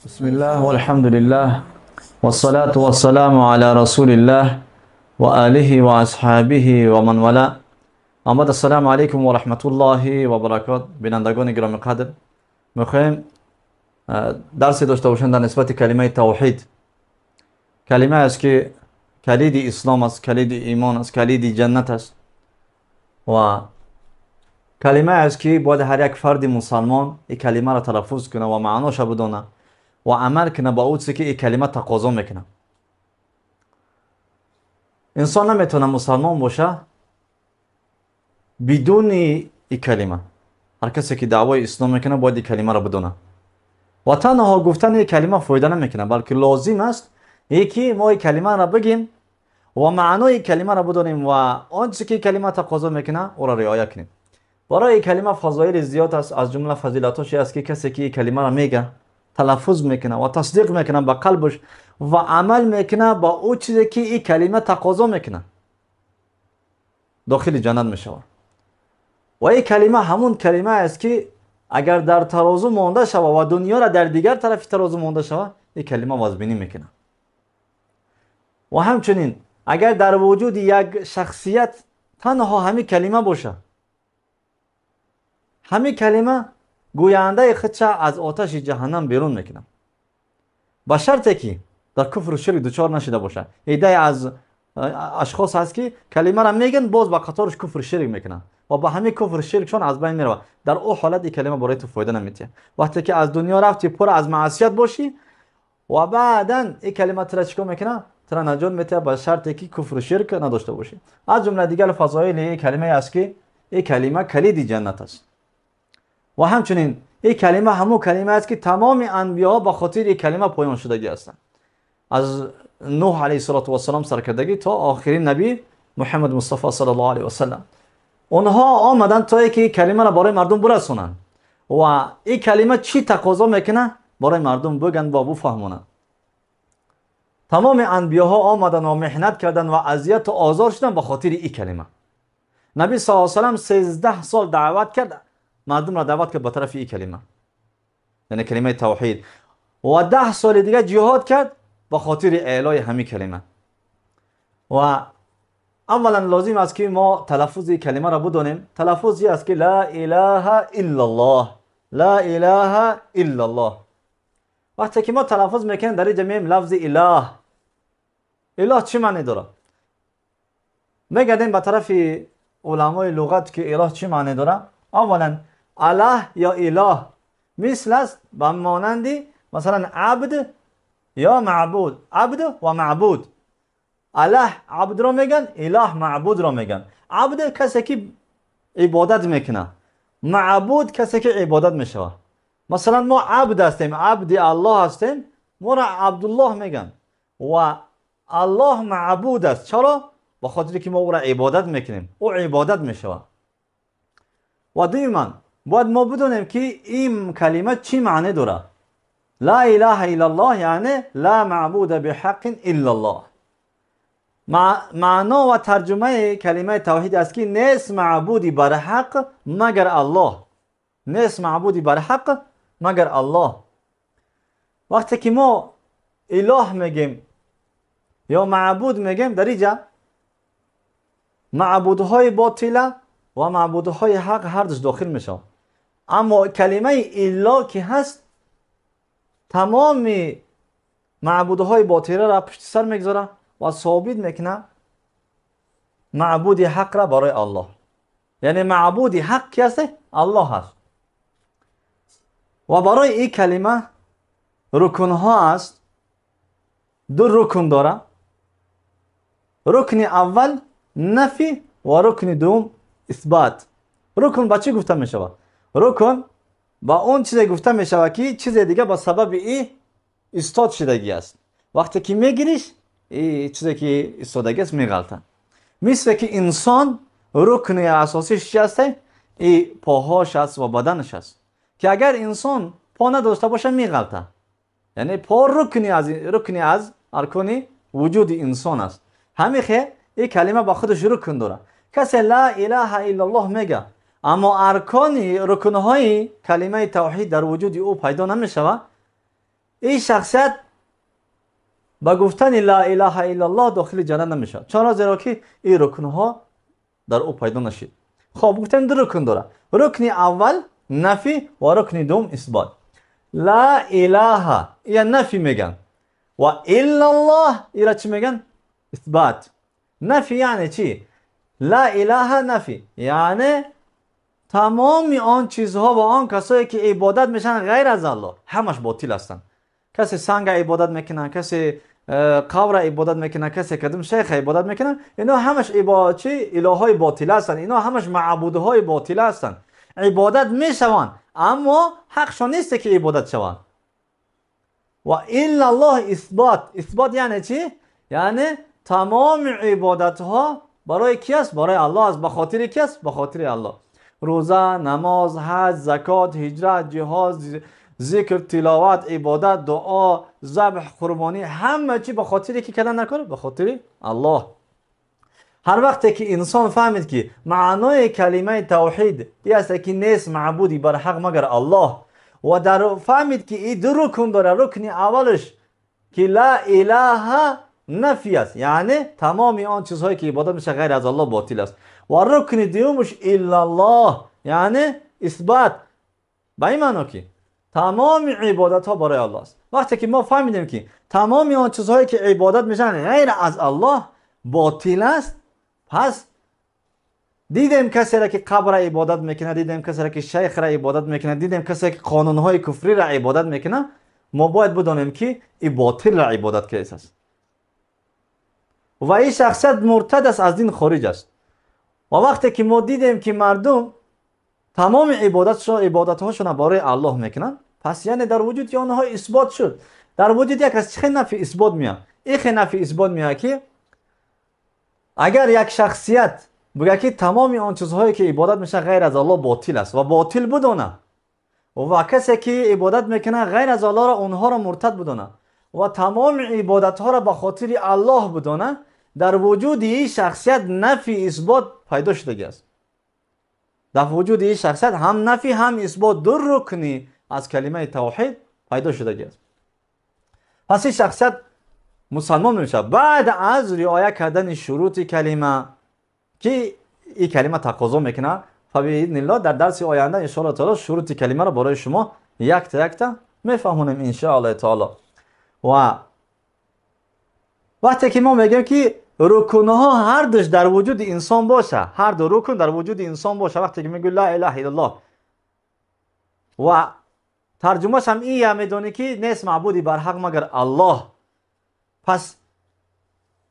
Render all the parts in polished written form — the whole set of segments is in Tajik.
بسم الله والحمد لله والصلاة والسلام على رسول الله وآله وأصحابه ومن والاه. آمد السلام علیکم و رحمت الله و برکات. بینندگان گرامی قدر، میخوایم درسی داشته باشیم در نسبت کلمه توحید. کلمه است که کلید اسلام است، کلید ایمان است، کلید جنت است و کلمه است که باید هر یک فرد مسلمان این کلمه را تلفظ کنه و معناش بدونه و عمل کنه با او چیزی که این کلمه تقاضا میکنه. انسان نمیتونه مسلمان باشه بدون این کلمه. هر کسی که دعوای اسلام میکنه باید این کلمه را بدونه و تنها گفتن این کلمه فایده نمیکنه، بلکه لازم است یکی ما این کلمه را بگیم و معنای کلمه را بدونیم و آنچه که کلمه تقاضا میکنه او را رعایت کنیم. برای این کلمه فضایل زیاد است، از جمله فضیلتاش است که کسی که این کلمه را میگه، تلفظ میکنه و تصدیق میکنه با قلبش و عمل میکنه با او چیزی که این کلمه تقاضا میکنه، داخل جنت میشود. و این کلمه همون کلمه است که اگر در ترازو مانده شود و دنیا را در دیگر طرف ترازو مانده شود، این کلمه وزنبینی میکنه. و همچنین اگر در وجود یک شخصیت تنها همین کلمه باشه، همین کلمه گوینده خودش از آتش جهنم بیرون میکنه، با شرطی که در کفر و شرک دچار نشده باشه. ایده از اشخاص هست که کلمه را میگن، باز با قطارش کفر و شرک میکنن و با همه کفر و شرکشون از بین میره. در او حالت این کلمه برای تو فایده نمیده. وقتی که از دنیا رفتی پر از معصیت باشی و بعدا این کلمه تر چیکار میکنه؟ تر نجات میده، با شرطی که کفر و شرک نداشته باشی. از جمله دیگر فضایل این کلمه است که این کلمه کلید جنت است. و همچنین این کلمه همون کلمه است که تمام انبیا با خاطر این کلمه پایان شدگی هستند، از نوح علیه السلام سرکردگی تا آخرین نبی محمد مصطفی صلی الله علیه و سلم. اونها آمدن تا اینکه این کلمه را برای مردم برسونن و این کلمه چی تقاضا میکنه برای مردم بگن و بفهمونن. تمام انبیاها آمدن و محنت کردن و اذیت و آزار شدن به خاطر این کلمه. نبی صلی الله علیه و سلم 13 سال دعوت کرد، مردم را دعوت کرد به طرف این کلمه، یعنی کلمه توحید، و 10 سال دیگه جهاد کرد به خاطر اعلای همین کلمه. و اولا لازم است که ما تلفظ کلمه را بدانیم. تلفظی است که لا اله الا الله، لا اله الا الله. وقتی که ما تلفظ میکنیم در اینجا میگیم لفظ اله. اله چی معنی داره؟ میگردیم به طرف علمای لغت که اله چی معنی داره. اولا اله یا اله مثل است به مانند مثلا عبد یا معبود، عبد و معبود. اله عبد را میگن، اله معبود را میگن. عبد کسی که عبادت میکنه، معبود کسی که عبادت میشود. مثلا ما عبد هستیم، عبد الله هستیم، ما را عبدالله میگن و الله معبود است. چرا؟ به خاطر که ما او را عبادت میکنیم، او عبادت میشود. و دوما باید ما بدونیم که این کلمه چی معنی داره. لا اله الا الله یعنی لا معبود بحق الا الله. معنا و ترجمه کلمه توحید است که نیست معبودی بر حق مگر الله، نیست معبودی بر حق مگر الله. وقتی که ما اله میگیم یا معبود میگیم، در اینجا معبودهای باطله و معبودهای حق هر دوش داخل میشه. اما کلمه الا که هست تمام معبودهای باطله را پشت سر میگذاره و ثابت میکنه معبود حق را برای الله. یعنی معبود حق کی هست؟ الله هست. و برای این کلمه رکن ها است، دو رکن داره. رکن اول نفی و رکن دوم اثبات. رکن با چی گفته میشود؟ رکن با اون چیزی گفته میشود که چیز دیگه با سبب ای استاد شدگی است. وقتی که میگیریش ای چیزی که استادگی است میغلطه. مثل که انسان رکن اساسیش چی است؟ ای پاهاش است و بدنش است، که اگر انسان پا نداشته باشه میغلطه. یعنی پا رکنی از ارکان وجود انسان است. همین که این کلمه با خودش رکن داره. کسی لا اله الا الله میگه اما ارکان رکنهای کلمه توحید در وجود او پیدا نمیشود، ин шахсият ба гуфтани ла илаҳа иллаллоҳ дохили ҷаннат намешавад. Чаро? Зеро ки ин рукнҳо дар ӯ пайдо нашид. Хоб, гуфтем ду рукн дорад. Рукни аввал нафи ва рукни дуввум исбот. Ла илаҳа ия нафи меган ва иллаллоҳ ира чӣ меган? Исбат. Нафи яъне чӣ? Ла илаҳа нафи яъне тамоми он чизҳо ва он касое ки ибодат мешаванд ғайр аз Аллоҳ ҳамаш ботил ҳастанд. Касе санга ибодат мекунад, касе қабра ибодат мекунад, касе кадом шайха ибодат мекунад, ино ҳамаш чи илоҳҳои ботила ҳастанд, ино ҳамаш маъбудҳои ботила ҳастанд. Ибодат мешаванд, аммо ҳақшон несте ки ибодат шаванд. Ва иллаллоҳ исбот. Исбот яъне чӣ? Яъне тамоми ибодатҳо барои ки аст? Барои Аллоҳ аст. Ба хотири ки аст? Ба хотири Аллоҳ. Рӯза, намоз, ҳаҷ, закот, ҳиҷрат, ҷиҳод, зикр, тиловат, ибодат, дуо, забҳ, қурбонӣ, ҳама чӣ ба хотири ки кардан накунад? Ба хотири Аллоҳ. Ҳар вақте ки инсон фаҳмид ки маънои калимаи тавҳид ин аст ки нест маъбуди барҳақ магар Аллоҳ, ва дар фаҳмид ки ин ду рукн дорад. Рукни аввалаш ки ла илаҳа нафи аст, яъне тамоми он чизҳое ки ибодат мешавад ғайр аз Аллоҳ ботил аст, ва рукни дуюмаш иллаллоҳ яъне исбат, ба ин маъно ки тамоми ибодатҳо барои Аллоҳ аст. Вақте ки мо фаҳмидем ки тамоми он чизҳое ки ибодат мешаванд ғайр аз Аллоҳ ботил аст, пас дидем касеро ки қабра ибодат мекунад, дидем касеро ки шайхра ибодат мекунад, дидем касе ки қонунҳои куфриро ибодат мекунад, мо бояд бидонем ки ин ботилро ибодат кардааст ва ин шахсият муртад аст, аз дин хориҷ аст. Ва вақте ки мо дидем ки мардум тамоми ибодатҳошонро барои Аллоҳ мекунанд, пас яъне дар вуҷуди онҳо исбот шуд. Дар вуҷуди як аз чӣ нафи исбот меояд? Ин хе нафи исбот меояд ки агар як шахсият бигӯяд ки тамоми он чизҳое ки ибодат мешавад ғайр аз Аллоҳ ботил аст ва ботил бидонад, ва касе ки ибодат мекунад ғайр аз Аллоҳро онҳоро муртад бидонад ва тамоми ибодатҳоро ба хотири Аллоҳ бидонад, дар вуҷуди ин шахсият нафи исбот пайдо шудагӣ аст. Дар вуҷуди ин шахсият ҳам нафи ҳам исбот, ду рукни аз калимаи тавҳид пайдо шудагӣ аст. Пас ин шахсият мусалмон мешавад баъд аз риоя кардани шурути калима ки ин калима тақозо мекунад. Фабиизниллоҳ дар дарси оянда иншоаллоҳ таоло шурути калимаро барои шумо якта якта мефаҳмонем иншоаллоҳ таоло. Ва вақте ки мо мегӯем ки рукнҳо ҳардуш дар вуҷуди инсон боша, ҳар ду рукн дар вуҷуди инсон боша, вақте ки мегӯй ла илаҳа иллаллоҳ ва тарҷумааш ҳам ия медонӣ ки нест маъбуди барҳақ магар Аллоҳ, пас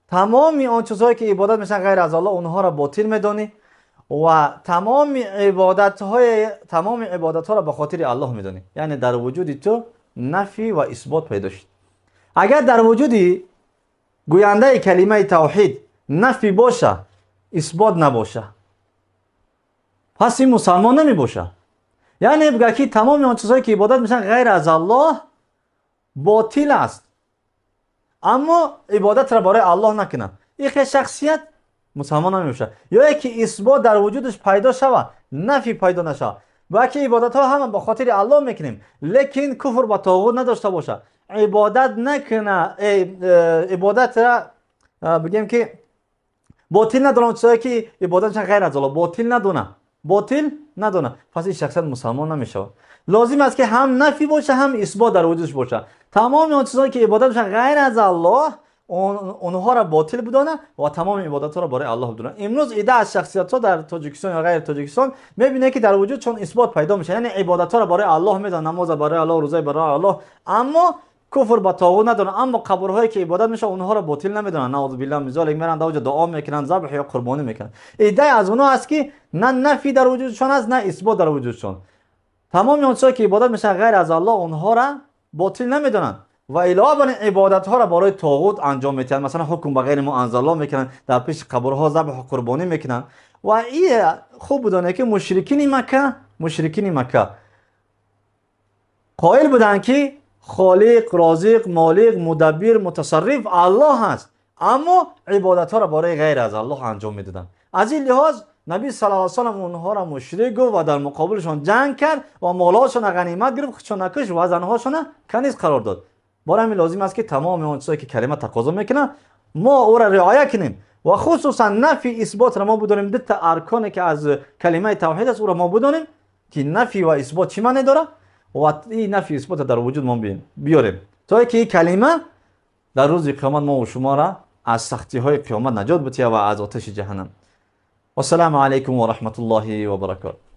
тамоми он чизҳое ки ибодат мешаванд ғайр аз Аллоҳ онҳоро ботил медонӣ ва тамоми ибодатҳоро ба хотири Аллоҳ медонӣ. Яъне дар вуҷуди ту нафи ва исбот пайдо шуд. Агар дар вуҷуди гӯяндаи калимаи тавҳид нафи боша, исбот набоша, пас ин мусалмон намебоша. Яъне бигӯяд ки тамоми он чизҳое ки ибодат мешаванд ғайр аз Аллоҳ ботил аст, аммо ибодатро барои Аллоҳ накунад, ин хел шахсият мусалмон намебошад. Ё ки исбот дар вуҷудаш пайдо шавад, нафи пайдо нашавад, балки ибодатҳо ҳама ба хотири Аллоҳ мекунем, лекин куфр ба тоғут надошта бошад, ибодат накуна, ибодатра бигем ки ботил надонад, чизое ки ибодат ғайр аз Аллоҳ ботил надонад, ботил надонад, пас ин шахсият мусалмон намешавад. Лозим аст ки ҳам нафи боша, ҳам исбот дар вуҷудаш боша. Тамоми он чизое ки ибодат мешаванд ғайр аз Аллоҳ онҳоро ботил бидонад ва тамоми ибодатҳоро барои Аллоҳ бидонад. Имрӯз ида аз шахсиятҳо дар Тоҷикистон ё ғайри Тоҷикистон мебинед ки дар вуҷудшон исбот пайдо мешавад, яъне ибодатҳоро барои Аллоҳ медонанд, намозро барои Аллоҳ, рӯзаи барои Аллоҳ, аммо куфр ба тоғут надоранд, аммо қабрҳое ки ибодат мешавад онҳоро ботил намедонанд. Наъузу биллаҳ мин золик, мераванд дар онҷо дуо мекунанд, забҳ ё қурбонӣ мекунанд. Иддаи аз онҳо аст ки на нафи дар вуҷудшон аст, на исбот дар вуҷудшон. Тамоми он чизҳое ки ибодат мешаванд ғайр аз Аллоҳ онҳоро ботил намедонанд ва илова бар ин ибодатҳоро барои тоғут анҷом медиҳанд. Масалан ҳукм ба ғайри мо анзаллоҳ мекунанд, дар пеши қабрҳо забҳ қурбонӣ мекунанд. Ва ин хуб бидонед ки мушрикини Макка қоил буданд ки холиқ, розиқ, молиқ, мудаббир, мутасарриф Аллоҳ аст, аммо ибодатҳоро барои ғайр аз Аллоҳ анҷом медоданд. Аз ин лиҳоз наби саллаллоҳу алайҳи васаллам онҳоро мушрик гуфт ва дар муқобилшон ҷанг кард ва молҳошонро ғанимат гирифт, худшон накушт ва занҳошонро каниз қарор дод. Барои ҳамин лозим аст, ки тамоми он чизое ки калима тақозо мекунад, мо ӯро риоя кунем ва хусусан нафи исботро мо бидонем. Дута арконе ки аз калимаи тавҳид аст, ӯро мо бидонем, ки нафи ва исбот чӣ маъне дорад, ва ин нафи исботро дар вуҷуд мо биёрем, то ки ин калима дар рӯзи қиёмат мо шуморо аз сахтиҳои қиёмат наҷот бития ва аз оташи ҷаҳаннам. Вассалому алайкум ва раҳматуллоҳи ва баракотуҳ.